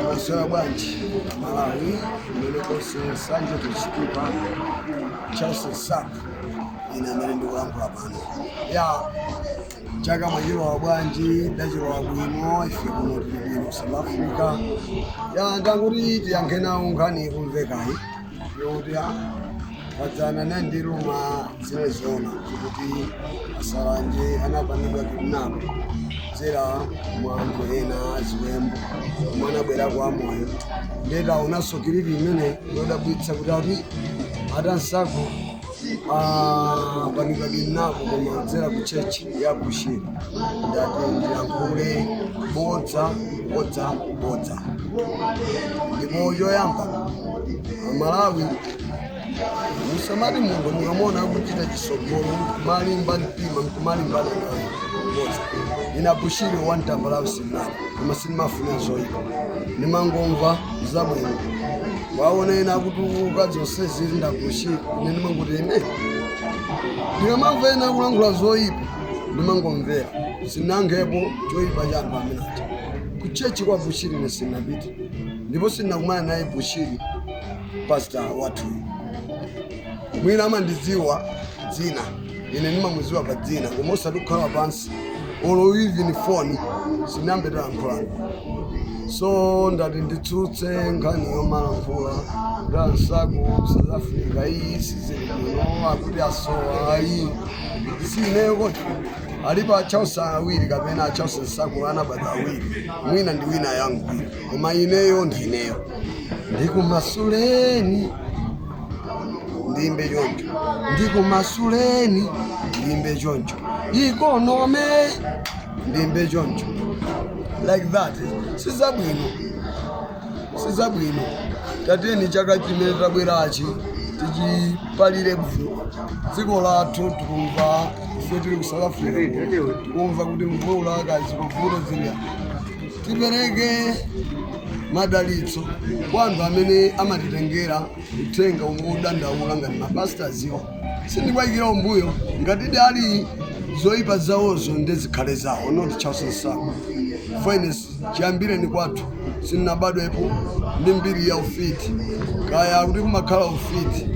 Maswera bwanji Malawi, mmene konse Nsanje to Chitipa, Charles Nsaka, ine amene ndikulankhula pano. Ya chaka mwachilowa bwanji? Dachilowa bwino, ife kuno tili bwino, South Africa. Ya, ndanguti tiyankhe nawo nkhani ikumvekayi yokuti padzana naye ndi rumour zine zoona kuti asalanje anapangidwa kidnap kudzera mwa anthu ena aziwembu omwe anabwera kwa moyo. Ndiye taonanso clip imene yodabwitsa kuti ati atansako apangidwa kidnap koma kudzera ku church ya Bushiri. Ndati ndilankhule bodza, bodza, bodza. Ndipo choyamba, Amalawi, musamati munthu mukamona akuchita chisogolo nkumalimba mtima nkumalimbana naye. Bodza. Ina Bushiri wantambalawo sinali, koma sindimafuna zoyipa, ndimangomva zabwino. Waona ena akutukuka zonse zili ndabushiri, ine ndimangoti ine ndikamamva ena akulankhula zoyipa ndimangomvera, sinankhepo choyipa cha anthu amene aja. Ku church kwa Bushiri ine sinapite ndipo sinakumana naye Bushiri pastor wathuyu. Mwina amandidziwa dzina, ine ndimamudziwa pa dzina, koma osati kukhala pansi olo even phone sinambe talankhulana. So ndati nditsutse nkhani yomalankhula kuti ansaku South Africa iyi sizili bwino, akuti asowa. Ayi, si ineyo koti alipo achausa awiri kapena achausa nsaku anabadwa awiri, mwina ndi wina yangwiro, koma ineyo ndineyo. Ndikumasuleni ndimbe choncho, ndikumasuleni ndimbe choncho, economy ndimbe choncho, like that. Sizabwino, sizabwino. Tatiyeni chaka chimene tabwerachi tichipalire bwino dziko lathu. Tikumva ife tili ku South Africa, tikumva kuti mvula kazikuvuta ziliya. Tipereke madalitso kwa anthu amene amatitengera uthenga umwe udandaula ngati mapasitaziwo. Sindikwayikira umbuyo, ngati ali zoyipa zawozo ndizikhale zawo, not Charles Nsako. Finance chiyambireni kwathu sinnabadwepo ndi mbiri ya ufiti, kaya kuti kumakhala ufiti.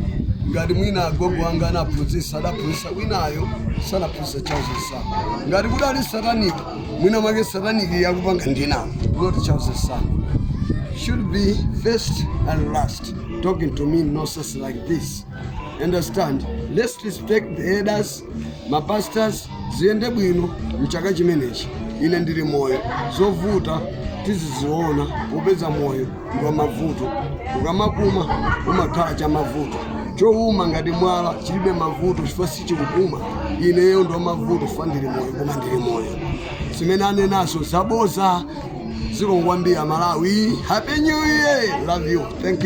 Ngati mwina agogo anga anaphunzitsa, adaphunzitsa winayo, sanaphunzitsa Charles Nsako. Ngati kudali satanic, mwina mwake satanic yakupanga ndinawo, not Charles Nsako. Should be first and last talking to me nonsense like this, understand? Let's respect the elders, mapastors. Ziyende bwino mchaka chimenechi. Ine ndili moyo, zovuta tiziziona popeza moyo ndi wa mavuto. Ukamapuma umakhala cha mavuto. Chowuma ngati mwala chilibe mavuto chifukwa sichikupuma. Ineyo ndi wa mavuto chifukwa ndili moyo, koma ndili moyo. Zimene anenaso zaboza. Zikomo kwambiri Malawi. Happy New Year, love you, thank you.